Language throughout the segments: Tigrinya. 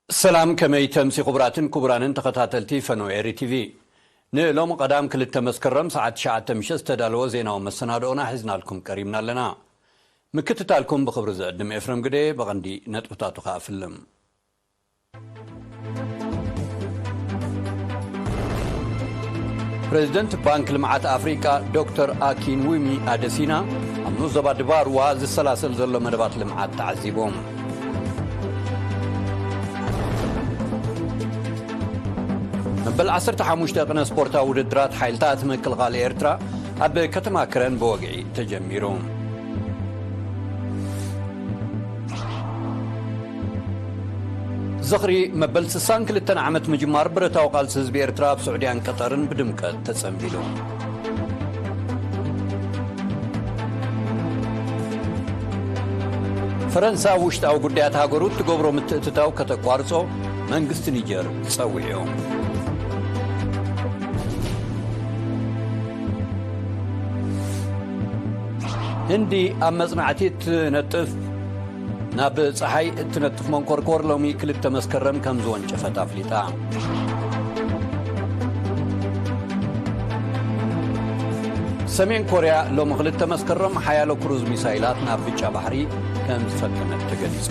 ሰላም፣ ከመይ ተምሲ ክቡራትን ክቡራንን ተኸታተልቲ ፈነወ ኤሪ ቲቪ። ንሎሚ ቀዳም ክልተ መስከረም ሰዓት ትሽዓተ ምሸት ዝተዳለወ ዜናዊ መሰናድኦና ሒዝናልኩም ቀሪብና ኣለና። ምክትታልኩም ብኽብሪ ዝዕድም ኤፍረም ግደ። ብቐንዲ ነጥብታቱ ከኣ ፍልም። ፕሬዚደንት ባንክ ልምዓት ኣፍሪቃ ዶክተር ኣኪንዊሚ ኣደሲና ኣብ ንኡስ ዞባ ድባርዋ ዝሰላሰል ዘሎ መደባት ልምዓት ተዓዚቦም። መበል ዓሰርተ ሓሙሽተ ቅነ ስፖርታዊ ውድድራት ሓይልታት ምክልኻል ኤርትራ ኣብ ከተማ ክረን ብወግዒ ተጀሚሩ። ዝኽሪ መበል ስሳን ክልተን ዓመት ምጅማር ብረታዊ ቃልሲ ህዝቢ ኤርትራ ኣብ ስዑድያን ቀጠርን ብድምቀት ተጸንቢሉ። ፈረንሳ ውሽጣዊ ጉዳያት ሃገሩ እትገብሮ ምትእትታው ከተቋርጾ መንግስቲ ኒጀር ጸዊዑ። ህንዲ ኣብ መጽናዕቲ እትነጥፍ፣ ናብ ጸሓይ እትነጥፍ መንኮርኮር ሎሚ ክልተ መስከረም ከም ዝወንጨፈት ኣፍሊጣ። ሰሜን ኮርያ ሎሚ ክልተ መስከረም ሓያሎ ክሩዝ ሚሳይላት ናብ ብጫ ባሕሪ ከም ዝፈተነት ተገሊጹ።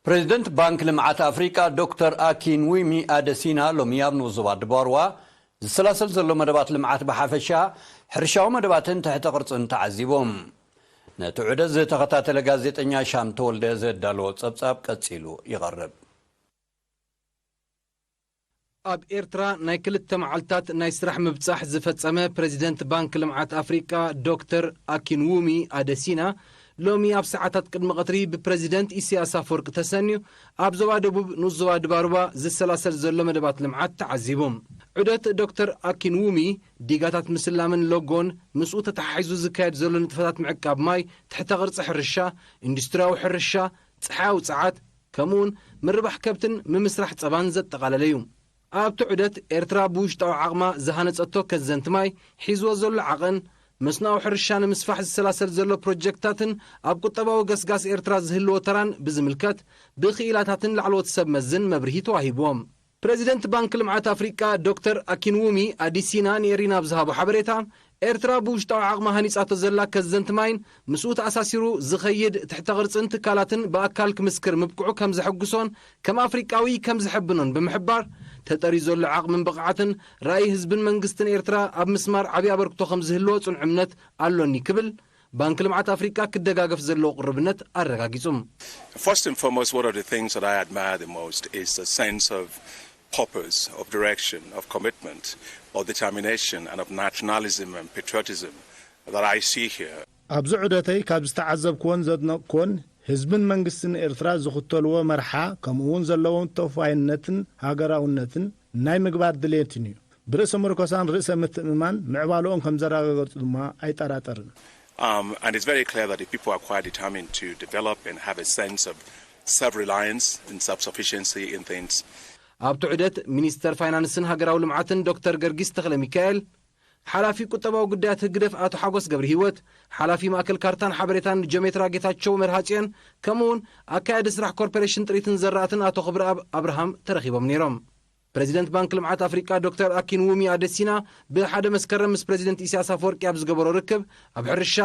ፕሬዚደንት ባንክ ልምዓት ኣፍሪቃ ዶክተር ኣኪንዊሚ ኣደሲና ሎሚ ኣብ ንኡስ ዞባ ድባርዋ ዝሰላሰል ዘሎ መደባት ልምዓት ብሓፈሻ፣ ሕርሻዊ መደባትን ትሕተ ቅርጽን ተዓዚቦም። ነቲ ዑደት ዝተኸታተለ ጋዜጠኛ ሻም ተወልደ ዘዳለዎ ጸብጻብ ቀጺሉ ይቐርብ። ኣብ ኤርትራ ናይ ክልተ መዓልታት ናይ ስራሕ ምብጻሕ ዝፈጸመ ፕሬዚደንት ባንክ ልምዓት ኣፍሪቃ ዶክተር ኣኪንዉሚ ኣደሲና፣ ሎሚ ኣብ ሰዓታት ቅድሚ ቀትሪ ብፕሬዚደንት ኢሳያስ ኣፈወርቂ ተሰንዩ ኣብ ዞባ ደቡብ ንኡስ ዞባ ድባርባ ዝሰላሰል ዘሎ መደባት ልምዓት ተዓዚቡ። ዑደት ዶክተር ኣኪንዉሚ ዲጋታት ምስላምን ሎጎን ምስኡ ተተሓሒዙ ዝካየድ ዘሎ ንጥፈታት ምዕቃብ ማይ፣ ትሕተ ቅርጺ ሕርሻ፣ ኢንዱስትሪያዊ ሕርሻ፣ ጸሓያዊ ጸዓት፣ ከምኡውን ምርባሕ ከብትን ምምስራሕ ጸባን ዘጠቓለለ እዩ። ኣብቲ ዑደት ኤርትራ ብውሽጣዊ ዓቕማ ዝሃነጸቶ ከዘንቲ ማይ፣ ሒዝዎ ዘሎ ዓቐን፣ መስኖኣዊ ሕርሻ ንምስፋሕ ዝሰላሰል ዘሎ ፕሮጀክትታትን ኣብ ቁጠባዊ ገስጋስ ኤርትራ ዝህልዎ ተራን ብዝምልከት ብክኢላታትን ላዕለዎት ሰብ መዝን መብርሂ ተዋሂብዎም። ፕረዚደንት ባንክ ልምዓት ኣፍሪቃ ዶክተር ኣኪንዉሚ ኣዲሲና ንኤሪና ኣብ ዝሃቦ ሓበሬታ፣ ኤርትራ ብውሽጣዊ ዓቕማ ሃኒጻቶ ዘላ ከዘንቲ ማይን ምስኡ ተኣሳሲሩ ዝኸይድ ትሕተ ቅርጽን ትካላትን ብኣካል ክምስክር ምብቅዑ ከም ዘሐጉሶን ከም ኣፍሪቃዊ ከም ዘሐብኖን ብምሕባር፣ ተጠርዩ ዘሎ ዓቕምን ብቕዓትን ራእይ ህዝብን መንግስትን ኤርትራ ኣብ ምስማር ዓቢ ኣበርክቶ ከም ዝህልዎ ጽኑዕ እምነት ኣሎኒ ክብል ባንክ ልምዓት ኣፍሪቃ ክደጋገፍ ዘለዎ ቅርብነት ኣረጋጊጹ። First and foremost, one of the things that I admire the most is the sense of purpose, of direction, of commitment, of determination, and of nationalism and patriotism that I see here. ኣብዚ ዑደተይ ካብ ዝተዓዘብክዎን ዘድነቕክዎን ህዝብን መንግስትን ኤርትራ ዝኽተልዎ መርሓ ከምኡውን ዘለዎም ተወፋይነትን ሃገራውነትን ናይ ምግባር ድሌትን እዩ። ብርእሰ ምርኮሳን ርእሰ ምትእምማን ምዕባለኦም ከም ዘረጋገጹ ድማ ኣይጠራጠርን። Um, and it's very clear that if people are quite determined to develop and have a sense of self-reliance and self-sufficiency in things, ኣብቲ ዑደት ሚኒስተር ፋይናንስን ሃገራዊ ልምዓትን ዶክተር ገርጊስ ተኽለ ሚካኤል፣ ሓላፊ ቁጠባዊ ጉዳያት ህግደፍ ኣቶ ሓጎስ ገብረ ህይወት፣ ሓላፊ ማእከል ካርታን ሓበሬታን ጆሜትራ ጌታቸው መርሃጽዮን፣ ከምኡውን ኣካያዲ ስራሕ ኮርፖሬሽን ጥሪትን ዘራእትን ኣቶ ክብረኣብ ኣብርሃም ተረኺቦም ነይሮም። ፕረዚደንት ባንክ ልምዓት ኣፍሪቃ ዶክተር ኣኪንዉሚ ኣደሲና ብሓደ መስከረም ምስ ፕረዚደንት ኢሳያስ ኣፈወርቂ ኣብ ዝገበሮ ርክብ፣ ኣብ ሕርሻ፣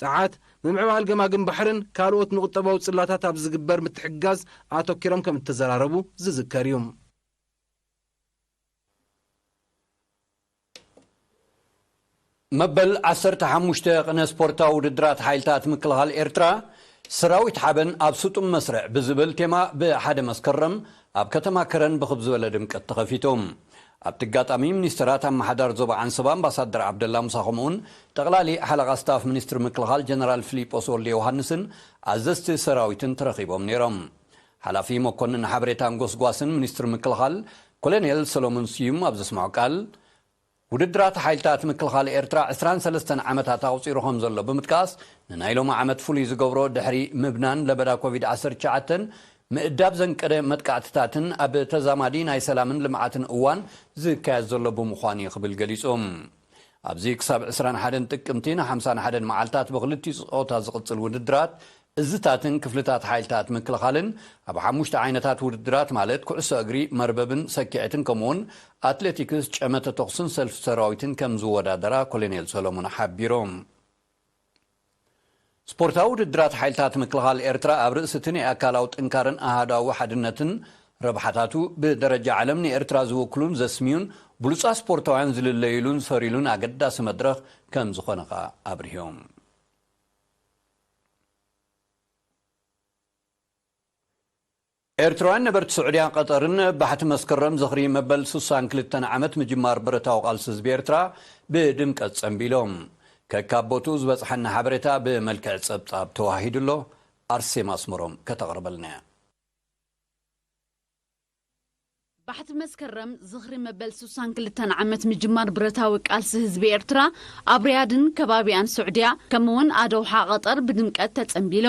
ጸዓት፣ ምምዕባል ገማግም ባሕርን ካልኦት ንቁጠባዊ ጽላታት ኣብ ዝግበር ምትሕግጋዝ ኣተኪሮም ከም እተዘራረቡ ዝዝከር እዩ። መበል ዓሰርተ ሓሙሽተ ቅነ ስፖርታዊ ውድድራት ሓይልታት ምክልኻል ኤርትራ፣ ሰራዊት ሓበን ኣብ ስጡም መስርዕ ብዝብል ቴማ ብሓደ መስከረም ኣብ ከተማ ከረን ብኽብ ዝበለ ድምቀት ተኸፊቱ። ኣብቲ ኣጋጣሚ ሚኒስተራት ኣመሓዳር ዞባ ዓንሰባ ኣምባሳደር ዓብደላ ሙሳ ከምኡውን ጠቕላሊ ሓለቓ ስታፍ ሚኒስትሪ ምክልኻል ጀነራል ፊሊጶስ ወልደ ዮሃንስን ኣዘዝቲ ሰራዊትን ተረኺቦም ነይሮም። ሓላፊ መኮንን ሓበሬታን ጎስጓስን ሚኒስትሪ ምክልኻል ኮሎኔል ሰሎሞን ስዩም ኣብ ዘስምዖ ቃል፣ ውድድራት ሓይልታት ምክልኻል ኤርትራ ዕስራን ሰለስተን ዓመታት ኣቑጺሩ ከም ዘሎ ብምጥቃስ፣ ንናይ ሎሚ ዓመት ፍሉይ ዝገብሮ ድሕሪ ምብናን ለበዳ ኮቪድ ዓሰርተ ትሽዓተ ምእዳብ ዘንቀደ መጥቃዕትታትን ኣብ ተዛማዲ ናይ ሰላምን ልምዓትን እዋን ዝካየድ ዘሎ ብምዃኑ እዩ ክብል ገሊጹ። ኣብዚ ክሳብ ዕስራን ሓደን ጥቅምቲ ን ሓምሳን ሓደን መዓልታት ብክልቲኡ ጾታ ዝቕጽል ውድድራት እዝታትን ክፍልታት ሓይልታት ምክልኻልን ኣብ ሓሙሽተ ዓይነታት ውድድራት ማለት ኩዕሶ እግሪ፣ መርበብን ሰኪዐትን ከምኡውን ኣትሌቲክስ፣ ጨመተ ተኹስን ሰልፊ ሰራዊትን ከም ዝወዳደራ ኮሎኔል ሰሎሞን ሓቢሮም። ስፖርታዊ ውድድራት ሓይልታት ምክልኻል ኤርትራ ኣብ ርእሲ እቲ ናይ ኣካላዊ ጥንካረን ኣሃዳዊ ሓድነትን ረብሓታቱ ብደረጃ ዓለም ንኤርትራ ዝውክሉን ዘስምዩን ብሉጻት ስፖርታውያን ዝልለዩሉን ዝፈርዩሉን ኣገዳሲ መድረኽ ከም ዝኾነ ከኣ ኣብሪሆም። ኤርትራውያን ነበርቲ ስዑድያን ቀጠርን ባሕቲ መስከረም ዝኽሪ መበል ሱሳን ክልተን ዓመት ምጅማር ብረታዊ ቃልሲ ህዝቢ ኤርትራ ብድምቀት ጸንቢሎም። ከካብ ቦትኡ ዝበጽሓና ሓበሬታ ብመልክዕ ጸብጻብ ተዋሂዱ ኣሎ። ኣርሴማ ኣስመሮም ከተቕርበልና እያ። ባሕቲ መስከረም ዝኽሪ መበል ሱሳን ክልተን ዓመት ምጅማር ብረታዊ ቃልሲ ህዝቢ ኤርትራ ኣብ ሪያድን ከባቢኣን ስዑድያ ከምኡውን ኣደውሓ ቀጠር ብድምቀት ተጸንቢሉ።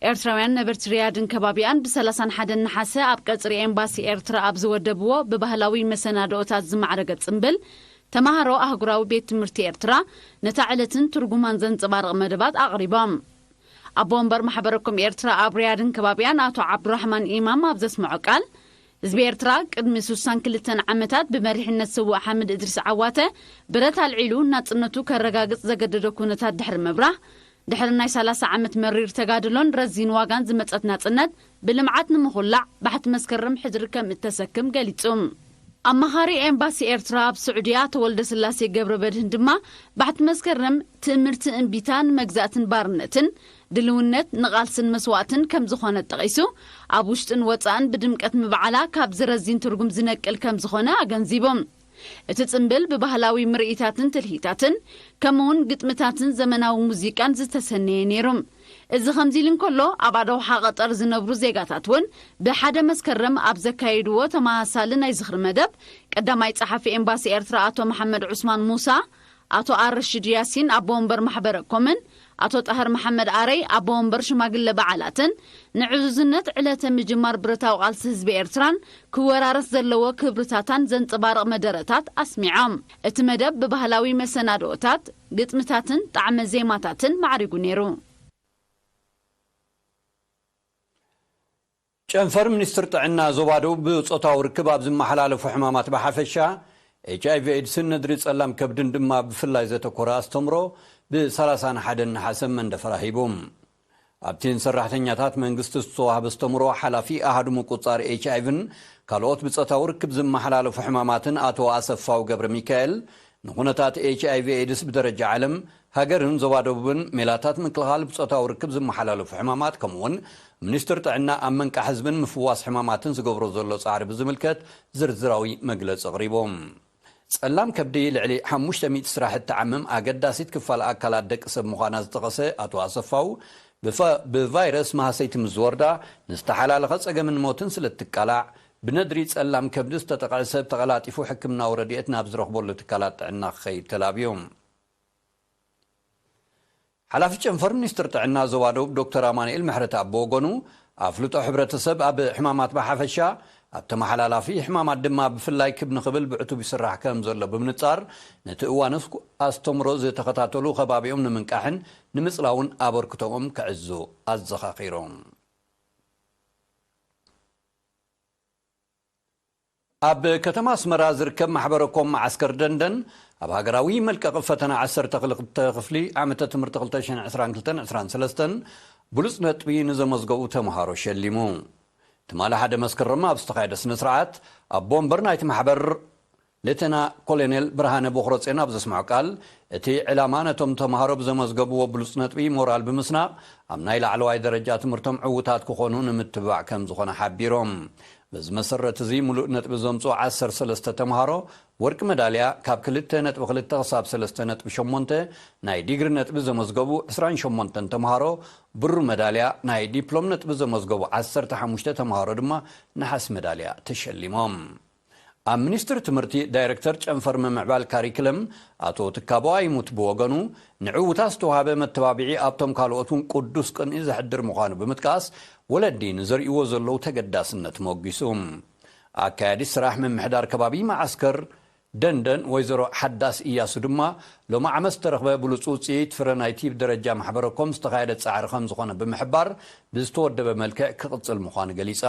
ኤርትራውያን ነበርቲ ሪያድን ከባቢኣን ብ31 ነሓሰ ኣብ ቀጽሪ ኤምባሲ ኤርትራ ኣብ ዝወደብዎ ብባህላዊ መሰናድኦታት ዝማዕረገ ጽምብል ተማሃሮ ኣህጉራዊ ቤት ትምህርቲ ኤርትራ ነታ ዕለትን ትርጉማን ዘንጸባርቕ መደባት ኣቕሪቦም። ኣቦ ወንበር ማሕበረ ኮም ኤርትራ ኣብ ሪያድን ከባቢኣን ኣቶ ዓብዱራሕማን ኢማም ኣብ ዘስምዖ ቃል፣ ህዝቢ ኤርትራ ቅድሚ ሱሳን ክልተን ዓመታት ብመሪሕነት ስዉእ ሓምድ እድሪስ ዓዋተ ብረት ኣልዒሉ ናጽነቱ ከረጋግጽ ዘገደዶ ኩነታት ድሕሪ ምብራህ፣ ድሕሪ ናይ ሰላሳ ዓመት መሪር ተጋድሎን ረዚን ዋጋን ዝመጸት ናጽነት ብልምዓት ንምኹላዕ ባሕቲ መስከረም ሕድሪ ከም እተሰክም ገሊጹ። ኣማኻሪ ኤምባሲ ኤርትራ ኣብ ስዑድያ ኣቶ ወልደስላሴ ገብረ በድህን ድማ ባሕቲ መስከረም ትእምርቲ እምቢታ ንመግዛእትን ባርነትን፣ ድልውነት ንቓልስን መስዋእትን ከም ዝኾነ ጠቒሱ፣ ኣብ ውሽጥን ወጻእን ብድምቀት ምብዓላ ካብዚ ረዚን ትርጉም ዝነቅል ከም ዝኾነ ኣገንዚቦም። እቲ ጽምብል ብባህላዊ ምርኢታትን ትልሂታትን ከምኡውን ግጥምታትን ዘመናዊ ሙዚቃን ዝተሰነየ ነይሩ። እዚ ከምዚ ኢሉ እንከሎ፣ ኣብ ኣደውሓ ቀጠር ዝነብሩ ዜጋታት እውን ብሓደ መስከረም ኣብ ዘካየድዎ ተመሳሳሊ ናይ ዝኽሪ መደብ፣ ቀዳማይ ጸሓፊ ኤምባሲ ኤርትራ ኣቶ መሓመድ ዑስማን ሙሳ፣ ኣቶ ኣረሽድ ያሲን ኣቦ ወንበር ማሕበረ ኮምን ኣቶ ጣህር መሓመድ ኣረይ ኣቦ ወንበር ሽማግለ በዓላትን ንዕዙዝነት ዕለተ ምጅማር ብረታዊ ቃልሲ ህዝቢ ኤርትራን ክወራረስ ዘለዎ ክብርታታን ዘንጸባርቕ መደረታት ኣስሚዖም። እቲ መደብ ብባህላዊ መሰናድኦታት፣ ግጥምታትን ጣዕመ ዜማታትን ማዕሪጉ ነይሩ። ጨንፈር ሚኒስትር ጥዕና ዞባ ደቡብ ብጾታዊ ርክብ ኣብ ዝመሓላለፉ ሕማማት ብሓፈሻ፣ ኤች ኣይ ቪ ኤድስን ነድሪ ጸላም ከብድን ድማ ብፍላይ ዘተኮረ ኣስተምሮ ብ31 ነሓሰ መንደፈራ ሂቡ። ኣብቲ ንሰራሕተኛታት መንግስቲ ዝተዋህበ ኣስተምሮ ሓላፊ ኣሃዱ ምቁጻር ኤች ኣይ ቪን ካልኦት ብጾታዊ ርክብ ዝመሓላለፉ ሕማማትን ኣቶ ኣሰፋው ገብረ ሚካኤል ንኹነታት ኤች ኣይ ቪ ኤድስ ብደረጃ ዓለም፣ ሃገርን ዞባ ደቡብን ሜላታት ምክልኻል ብጾታዊ ርክብ ዝመሓላለፉ ሕማማት ከምኡውን ሚኒስትር ጥዕና ኣብ መንቃሕ ህዝብን ምፍዋስ ሕማማትን ዝገብሮ ዘሎ ጻዕሪ ብዝምልከት ዝርዝራዊ መግለጺ ኣቕሪቦም። ጸላም ከብዲ ልዕሊ ሓሙሽተ ሚእቲ ስራሕ እትዓምም ኣገዳሲት ክፋል ኣካላት ደቂ ሰብ ምዃና ዝጠቐሰ ኣቶ ኣሰፋው፣ ብፋ- ብቫይረስ ማህሰይቲ ምስ ዝወርዳ ንዝተሓላለኸ ጸገምን ሞትን ስለ እትቃላዕ፣ ብነድሪ ጸላም ከብዲ ዝተጠቕዐ ሰብ ተቐላጢፉ ሕክምናዊ ረድኤት ናብ ዝረኽበሉ ትካላት ጥዕና ክኸይድ ተላብዩ። ሓላፊ ጨንፈር ሚኒስትር ጥዕና ዞባ ደቡብ ዶክተር ኣማኑኤል ምሕረተኣብ ብወገኑ፣ ኣፍልጦ ሕብረተሰብ ኣብ ሕማማት ብሓፈሻ፣ ኣብ ተመሓላላፊ ሕማማት ድማ ብፍላይ ክብ ንኽብል ብዕቱብ ይስራሕ ከም ዘሎ ብምንጻር፣ ነቲ እዋንስ ኣስተምሮ ዝተኸታተሉ ከባቢኦም ንምንቃሕን ንምጽላውን ኣበርክቶኦም ክዕዙ ኣዘኻኺሮም። ኣብ ከተማ ኣስመራ ዝርከብ ማሕበረ ኮም መዓስከር ደንደን፣ ኣብ ሃገራዊ መልቀቒ ፈተና ዓሰርተ ክልተ ክፍሊ ዓመተ ትምህርቲ ክልተ ሽሕን ዕስራን ክልተን ዕስራን ሰለስተን ብሉጽ ነጥቢ ንዘመዝገቡ ተምሃሮ ሸሊሙ። ትማሊ ሓደ መስከረም ኣብ ዝተኻየደ ስነ ስርዓት፣ ኣቦ ወንበር ናይቲ ማሕበር ሌተና ኮሎኔል ብርሃነ ቦኽረጼን ኣብ ዘስምዖ ቃል፣ እቲ ዕላማ ነቶም ተምሃሮ ብዘመዝገብዎ ብሉጽ ነጥቢ ሞራል ብምስናቕ፣ ኣብ ናይ ላዕለዋይ ደረጃ ትምህርቶም ዕዉታት ክኾኑ ንምትብባዕ ከም ዝኾነ ሓቢሮም። በዚ መሰረት እዚ፣ ምሉእ ነጥቢ ዘምጽኡ ዓሰርተ ሰለስተ ተምሃሮ ወርቂ መዳልያ፣ ካብ ክልተ ነጥቢ ክልተ ክሳብ ሰለስተ ነጥቢ ሸሞንተ ናይ ዲግሪ ነጥቢ ዘመዝገቡ ዕስራን ሸሞንተን ተምሃሮ ብሩር መዳልያ፣ ናይ ዲፕሎም ነጥቢ ዘመዝገቡ ዓሰርተ ሓሙሽተ ተምሃሮ ድማ ነሓስ መዳልያ ተሸሊሞም። ኣብ ሚኒስትሪ ትምህርቲ ዳይሬክተር ጨንፈር ምምዕባል ካሪክለም ኣቶ ትካቦ ኣይሙት ብወገኑ፣ ንዕዉታት ዝተዋህበ መተባብዒ ኣብቶም ካልኦት እውን ቅዱስ ቅንኢ ዘሕድር ምዃኑ ብምጥቃስ፣ ወለዲ ንዘርእይዎ ዘለዉ ተገዳስነት ሞጊሱ። ኣካያዲ ስራሕ ምምሕዳር ከባቢ መዓስከር ደንደን ወይዘሮ ሓዳስ እያሱ ድማ፣ ሎሚ ዓመት ዝተረኽበ ብሉጽ ውጽኢት ፍረ ናይቲ ብደረጃ ማሕበረ ኮም ዝተኻየደ ጻዕሪ ከም ዝኾነ ብምሕባር፣ ብዝተወደበ መልክዕ ክቕጽል ምዃኑ ገሊጻ።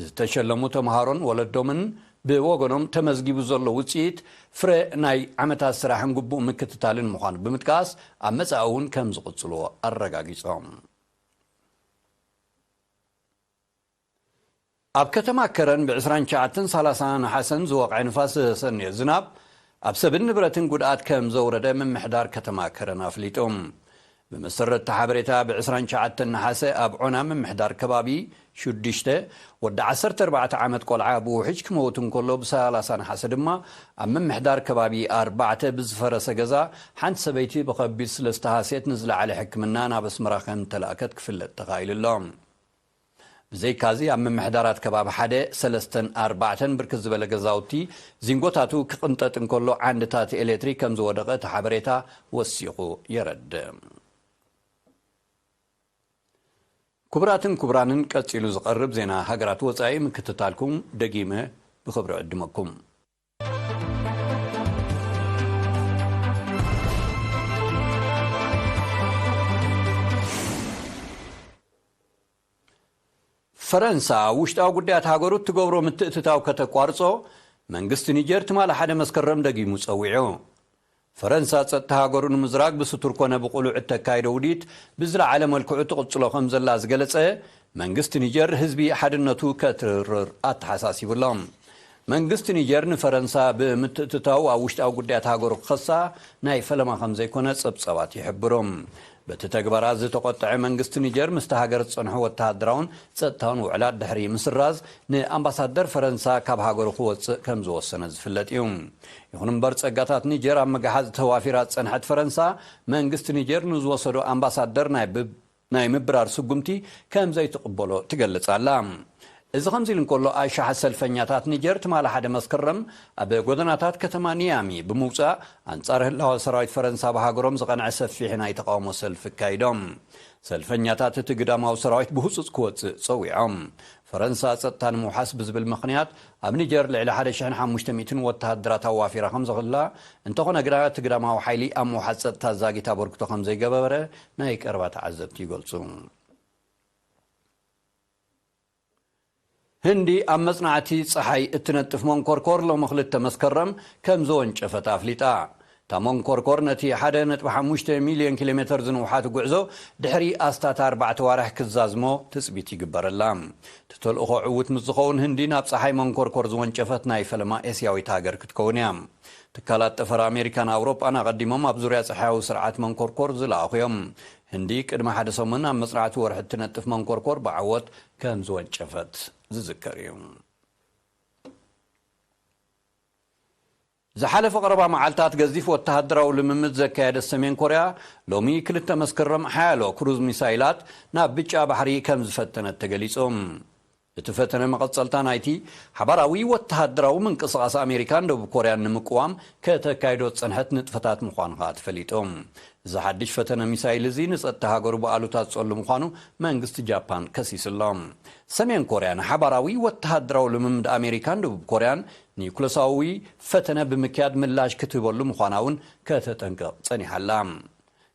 ዝተሸለሙ ተምሃሮን ወለዶምን ብወገኖም፣ ተመዝጊቡ ዘሎ ውጽኢት ፍረ ናይ ዓመታት ስራሕን ግቡእ ምክትታልን ምዃኑ ብምጥቃስ፣ ኣብ መጻኢ እውን ከም ዝቕጽልዎ ኣረጋጊጾም። ኣብ ከተማ ከረን ብ ዕስራን ትሽዓተን ሰላሳን ነሓሰን ዝወቕዐ ንፋስ ዘሰንዮ ዝናብ ኣብ ሰብን ንብረትን ጉድኣት ከም ዘውረደ ምምሕዳር ከተማ ከረን ኣፍሊጡ። ብመሰረት እቲ ሓበሬታ፣ ብ ዕስራን ትሽዓተን ነሓሰ ኣብ ዖና ምምሕዳር ከባቢ ሽዱሽተ ወዲ ዓሰርተ ኣርባዕተ ዓመት ቆልዓ ብውሕጅ ክመውት እንከሎ፣ ብ ሰላሳ ነሓሰ ድማ ኣብ ምምሕዳር ከባቢ ኣርባዕተ ብዝፈረሰ ገዛ ሓንቲ ሰበይቲ ብኸቢድ ስለ ዝተሃስየት ንዝለዓለ ሕክምና ናብ ኣስመራ ከም ተላእከት ክፍለጥ ተኻኢሉ ኣሎ። ብዘይካዚ ኣብ ምምሕዳራት ከባቢ ሓደ፣ ሰለስተን ኣርባዕተን ብርክት ዝበለ ገዛውቲ ዚንጎታቱ ክቕንጠጥ እንከሎ ዓንድታት ኤሌክትሪክ ከም ዝወደቐ እቲ ሓበሬታ ወሲኹ የረድእ። ክቡራትን ክቡራንን፣ ቀጺሉ ዝቐርብ ዜና ሃገራት ወጻኢ ምክትታልኩም ደጊመ ብኽብሪ ዕድመኩም። ፈረንሳ ውሽጣዊ ጉዳያት ሃገሩ እትገብሮ ምትእትታው ከተቋርጾ መንግስቲ ኒጀር ትማሊ ሓደ መስከረም ደጊሙ ጸዊዑ። ፈረንሳ ጸጥታ ሃገሩ ንምዝራግ ብስቱር ኮነ ብቕሉዕ እተካይዶ ውዲት ብዝለዓለ መልክዑ ትቕጽሎ ከም ዘላ ዝገለጸ መንግስቲ ኒጀር፣ ህዝቢ ሓድነቱ ከትርር ኣተሓሳሲቡ ኣሎ። መንግስቲ ኒጀር ንፈረንሳ ብምትእትታው ኣብ ውሽጣዊ ጉዳያት ሃገሩ ክኸሳ ናይ ፈለማ ከም ዘይኮነ ጸብጻባት ይሕብሩ። በቲ ተግባራ ዝተቖጠዐ መንግስቲ ኒጀር፣ ምስቲ ሃገር ዝጸንሑ ወተሃደራውን ጸጥታውን ውዕላት ድሕሪ ምስራዝ፣ ንኣምባሳደር ፈረንሳ ካብ ሃገሩ ክወጽእ ከም ዝወሰነ ዝፍለጥ እዩ። ይኹን እምበር፣ ጸጋታት ኒጀር ኣብ ምግሓዝ ተዋፊራ ዝጸንሐት ፈረንሳ፣ መንግስቲ ኒጀር ንዝወሰዶ ኣምባሳደር ናይ ብ-፣ ናይ ምብራር ስጉምቲ ከም ዘይትቕበሎ ትገልጽ ኣላ። እዚ ከምዚ ኢሉ እንከሎ፣ ኣሽሓት ሰልፈኛታት ኒጀር ትማሊ ሓደ መስከረም ኣብ ጎደናታት ከተማ ኒያሚ ብምውጻእ፣ ኣንጻር ህላወ ሰራዊት ፈረንሳ ብሃገሮም ዝቐንዐ ሰፊሕ ናይ ተቓውሞ ሰልፊ ኣካይዶም። ሰልፈኛታት፣ እቲ ግዳማዊ ሰራዊት ብህጹጽ ክወጽእ ጸዊዖም። ፈረንሳ ጸጥታ ንምውሓስ ብዝብል ምኽንያት፣ ኣብ ኒጀር ልዕሊ ሓደ ሽሕን ሓሙሽተ ሚእትን ወተሃደራት ኣዋፊራ ከም ዘኽላ፣ እንተኾነ ግና፣ እቲ ግዳማዊ ሓይሊ ኣብ ምውሓስ ጸጥታ ዛጊት ኣበርክቶ ከም ዘይገበረ ናይ ቀረባ ተዓዘብቲ ይገልጹ። ህንዲ ኣብ መጽናዕቲ ጸሓይ እትነጥፍ መንኮርኮር ሎሚ ክልተ መስከረም ከም ዘወንጨፈት ኣፍሊጣ። እታ መንኮርኮር ነቲ ሓደ ነጥቢ ሓሙሽተ ሚልዮን ኪሎ ሜተር ዝንውሓት ጉዕዞ ድሕሪ ኣስታት ኣርባዕተ ዋርሕ ክዛዝሞ ትጽቢት ይግበረላ። እቲ ተልእኾ ዕዉት ምስ ዝኸውን፣ ህንዲ ናብ ጸሓይ መንኮርኮር ዝወንጨፈት ናይ ፈለማ ኤስያዊት ሃገር ክትከውን እያ። ትካላት ጠፈር ኣሜሪካን ኣውሮጳን ኣቐዲሞም ኣብ ዙርያ ጸሓያዊ ስርዓት መንኮርኮር ዝለኣኹ እዮም። ህንዲ ቅድሚ ሓደ ሰሙን ኣብ መጽናዕቲ ወርሒ እትነጥፍ መንኮርኮር ብዓወት ከም ዝወንጨፈት ዝዝከር እዩ። ዝሓለፈ ቀረባ መዓልታት ገዚፍ ወተሃደራዊ ልምምድ ዘካየደ ሰሜን ኮርያ፣ ሎሚ ክልተ መስከረም ሓያሎ ክሩዝ ሚሳይላት ናብ ብጫ ባሕሪ ከም ዝፈተነት ተገሊጹ። እቲ ፈተነ መቐጸልታ ናይቲ ሓባራዊ ወተሃደራዊ ምንቅስቓስ ኣሜሪካን ደቡብ ኮርያን ንምቅዋም ከተካይዶ ዝጸንሐት ንጥፈታት ምዃኑ ከኣ ተፈሊጡ። እዚ ሓድሽ ፈተነ ሚሳይል እዚ ንጸጥታ ሃገሩ ብኣሉታ ዝጸሉ ምዃኑ መንግስቲ ጃፓን ከሲሱ ኣሎ። ሰሜን ኮርያ ንሓባራዊ ወተሃደራዊ ልምምድ ኣሜሪካን ደቡብ ኮርያን ኒኩለሳዊ ፈተነ ብምክያድ ምላሽ ክትህበሉ ምዃና እውን ከተጠንቅቕ ጸኒሓ ኣላ።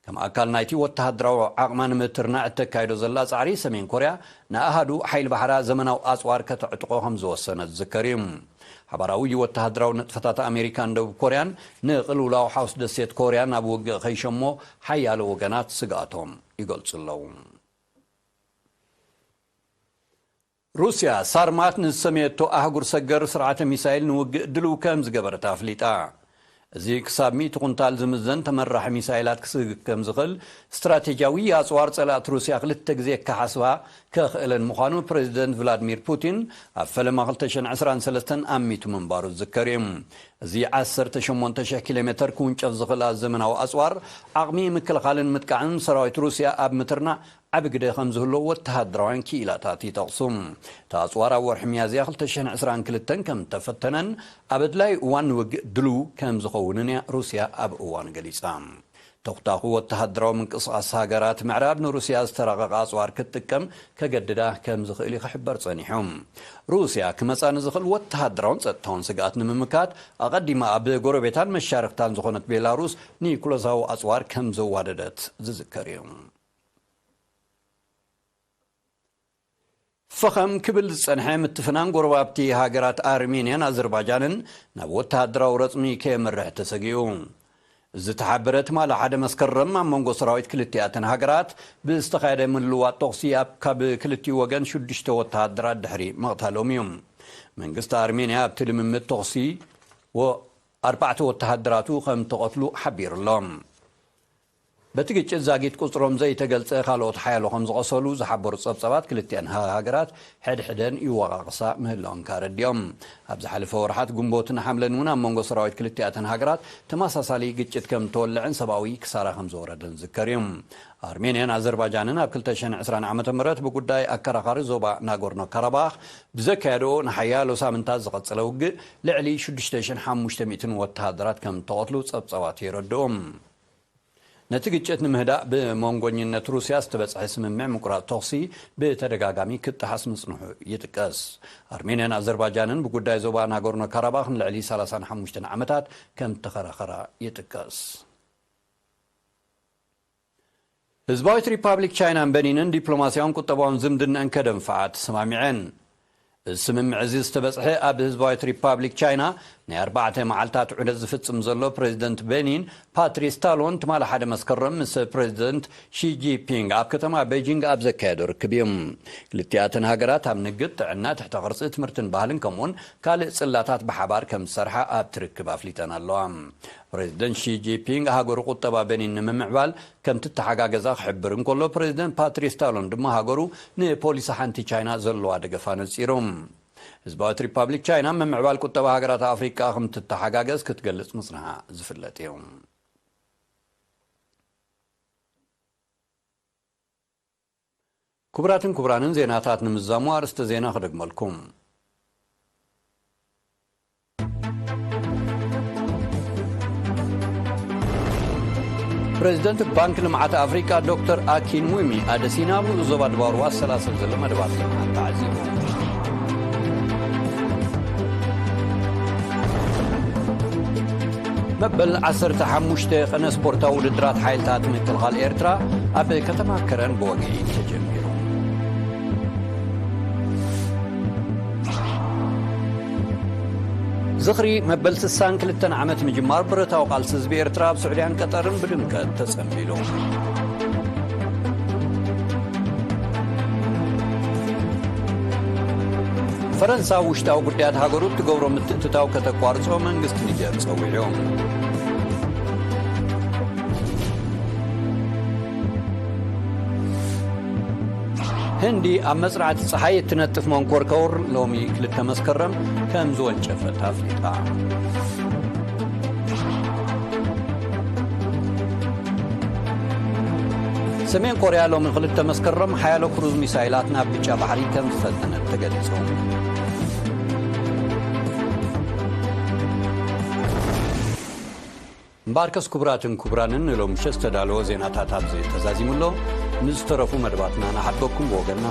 ከም ኣካል ናይቲ ወተሃደራዊ ዓቕማ ንምትርናዕ እተካይዶ ዘላ ጻዕሪ፣ ሰሜን ኮርያ ንኣሃዱ ሓይሊ ባሕራ ዘመናዊ ኣጽዋር ከተዕጥቖ ከም ዝወሰነ ዝዝከር እዩ። ሓባራዊ ወተሃደራዊ ንጥፈታት ኣሜሪካን ደቡብ ኮርያን ንቕልውላው ሓውስ ደሴት ኮርያ ናብ ውግእ ከይሸሞ ሓያሎ ወገናት ስግኣቶም ይገልጹ ኣለዉ። ሩስያ ሳርማት ንዝሰመየቶ ኣህጉር ሰገር ስርዓተ ሚሳይል ንውግእ ድልው ከም ዝገበረት ኣፍሊጣ። እዚ ክሳብ ሚእቲ ኩንታል ዝምዘን ተመራሒ ሚሳይላት ክስግግ ከም ዝኽእል ስትራቴጂያዊ ኣጽዋር ጸላእቲ ሩስያ ክልተ ግዜ ክሓስባ ከኽእለን ምዃኑ ፕሬዚደንት ቭላድሚር ፑቲን ኣብ ፈለማ ክልተ ሽሕን ዕስራን ሰለስተን ኣሚቱ ምንባሩ ዝዝከር እዩ። እዚ ዓሰርተ ሸሞንተ ሽሕ ኪሎ ሜተር ክውንጨፍ ዝኽእል ዘመናዊ ኣጽዋር፣ ዓቕሚ ምክልኻልን ምጥቃዕን ሰራዊት ሩስያ ኣብ ምትርናዕ ዓቢ ግደ ከም ዝህልዎ ወተሃደራውያን ክኢላታት ይጠቕሱ። እቲ ኣጽዋር ኣብ ወርሒ ሚያዝያ ክልተ ሽሕን ዕስራን ክልተን ከም እተፈተነን፣ ኣብ ኣድላዪ እዋን ንውግእ ድሉው ከም ዝኸውንን እያ ሩስያ ኣብ እዋኑ ገሊጻ። ተኹታኹ ወተሃደራዊ ምንቅስቓስ ሃገራት ምዕራብ ንሩስያ ዝተራቐቐ ኣጽዋር ክትጥቀም ከገድዳ ከም ዝኽእል እዩ ክሕበር ጸኒሑ። ሩስያ ክመጻ ንዝኽእል ወተሃደራውን ጸጥታውን ስግኣት ንምምካት፣ ኣቐዲማ ኣብ ጎረቤታን መሻርኽታን ዝኾነት ቤላሩስ ኒኩለሳዊ ኣጽዋር ከም ዘዋደደት ዝዝከር እዩ። ፈኸም ክብል ዝጸንሐ ምትፍናን ጎረባብቲ ሃገራት ኣርሜንያን ኣዘርባጃንን ናብ ወተሃደራዊ ረጽሚ ከየምርሕ ተሰጊኡ። ዝተሓበረ ትማሊ ሓደ መስከረም ኣብ መንጎ ሰራዊት ክልቲኣተን ሃገራት ብዝተኻየደ ምልዋጥ ተኹሲ ኣብ ካብ ክልቲኡ ወገን ሽዱሽተ ወተሃደራት ድሕሪ ምቕታሎም እዩ። መንግስቲ ኣርሜንያ ኣብቲ ልምምድ ተኹሲ ወ-፣ ኣርባዕተ ወተሃደራቱ ከም ተቐትሉ ሓቢሩ ኣሎ። በቲ ግጭት ዛጊት ቁጽሮም ዘይተገልጸ ካልኦት ሓያሎ ከም ዝቐሰሉ ዝሓበሩ ጸብጸባት ክልቲኣን ሃ-፣ ሃገራት ሕድሕደን ይወቓቕሳ ምህላወን ከኣ ረዲኦም። ኣብ ዝሓለፈ ወርሓት ግንቦትን ሓምለን እውን ኣብ መንጎ ሰራዊት ክልቲኣተን ሃገራት ተመሳሳሊ ግጭት ከም እተወልዐን ሰብኣዊ ክሳራ ከም ዝወረደን ዝዝከር እዩ። ኣርሜንያን ኣዘርባጃንን ኣብ ክልተ ሽሕን ዕስራን ዓመተ ምህረት ብጉዳይ ኣከራኻሪ ዞባ ናጎርኖ ካራባኽ ብዘካየድኦ ንሓያሎ ሳምንታት ዝቐጸለ ውግእ ልዕሊ ሽዱሽተ ሽሕን ሓሙሽተ ሚእትን ወተሃደራት ከም እተቐትሉ ጸብጸባት የረድኡ። ነቲ ግጭት ንምህዳእ ብመንጎኝነት ሩስያ ዝተበጽሐ ስምምዕ ምቁራጽ ተኹሲ ብተደጋጋሚ ክጠሓስ ምጽንሑ ይጥቀስ። ኣርሜንያን ኣዘርባጃንን ብጉዳይ ዞባ ናጎርኖ ካራባኽ ንልዕሊ ሰላሳን ሓሙሽተን ዓመታት ከም ተኸራኸራ ይጥቀስ። ህዝባዊት ሪፓብሊክ ቻይናን በኒንን ዲፕሎማስያውን ቁጠባውን ዝምድናን ከደንፍዓ ተሰማሚዐን። እዚ ስምምዕ እዚ ዝተበጽሐ ኣብ ህዝባዊት ሪፓብሊክ ቻይና ናይ ኣርባዕተ መዓልታት ዑደት ዝፍጽም ዘሎ ፕሬዚደንት ቤኒን ፓትሪስ ታሎን ትማሊ ሓደ መስከረም ምስ ፕሬዚደንት ሺ ጂንፒንግ ኣብ ከተማ ቤጂንግ ኣብ ዘካየዶ ርክብ እዩ። ክልቲኣተን ሃገራት ኣብ ንግድ፣ ጥዕና፣ ትሕተ ቅርጺ፣ ትምህርትን ባህልን ከምኡውን ካልእ ጽላታት ብሓባር ከም ዝሰርሓ ኣብቲ ርክብ ኣፍሊጠን ኣለዋ። ፕሬዚደንት ሺ ጂንፒንግ ሃገሩ ቁጠባ ቤኒን ንምምዕባል ከም ትተሓጋገዛ ክሕብር እንከሎ፣ ፕሬዚደንት ፓትሪስ ታሎን ድማ ሃገሩ ንፖሊሲ ሓንቲ ቻይና ዘለዋ ደገፍ ኣነጺሩ። ህዝባዊት ሪፓብሊክ ቻይና ምምዕባል ቁጠባ ሃገራት ኣፍሪቃ ከም ትተሓጋገዝ ክትገልጽ ምጽንሓ ዝፍለጥ እዩ። ክቡራትን ክቡራንን፣ ዜናታት ንምዝዛሙ ኣርእስተ ዜና ክደግመልኩም። ፕሬዚደንት ባንክ ልምዓት ኣፍሪቃ ዶክተር ኣኪን ሙሚ ኣደሲና ኣብ ንኡስ ዞባ ድባሩ ኣሰላስል ዘሎ መደባት ልምዓት ተዓዚቡ። መበል ዓሰርተ ሓሙሽተ ቀነ ስፖርታዊ ውድድራት ሓይልታት ምክልኻል ኤርትራ ኣብ ከተማ ከረን ብወግዒ ተጀሚሩ። ዝኽሪ መበል ስሳን ክልተን ዓመት ምጅማር ብረታዊ ቃልሲ ህዝቢ ኤርትራ ኣብ ስዑድያን ቀጠርን ብድምቀት ተጸንቢሉ። ፈረንሳ ውሽጣዊ ጉዳያት ሃገሩ እትገብሮ ምትእትታው ከተቋርጾ መንግስቲ ኒጀር ጸዊዑ። ህንዲ ኣብ መጽናዕቲ ጸሓይ እትነጥፍ መንኮርከውር ሎሚ ክልተ መስከረም ከም ዝወንጨፈት ኣፍሊጣ። ሰሜን ኮርያ ሎሚ ክልተ መስከረም ሓያሎ ክሩዝ ሚሳይላት ናብ ብጫ ባሕሪ ከም ዝፈተነት ተገሊጹ። እምበኣርከስ ክቡራትን ክቡራንን ንሎሚ ምሸት ዝተዳለወ ዜናታት ኣብዚ ተዛዚሙ ኣሎ። ንዝተረፉ መደባትና ንሓድገኩም ብወገንና።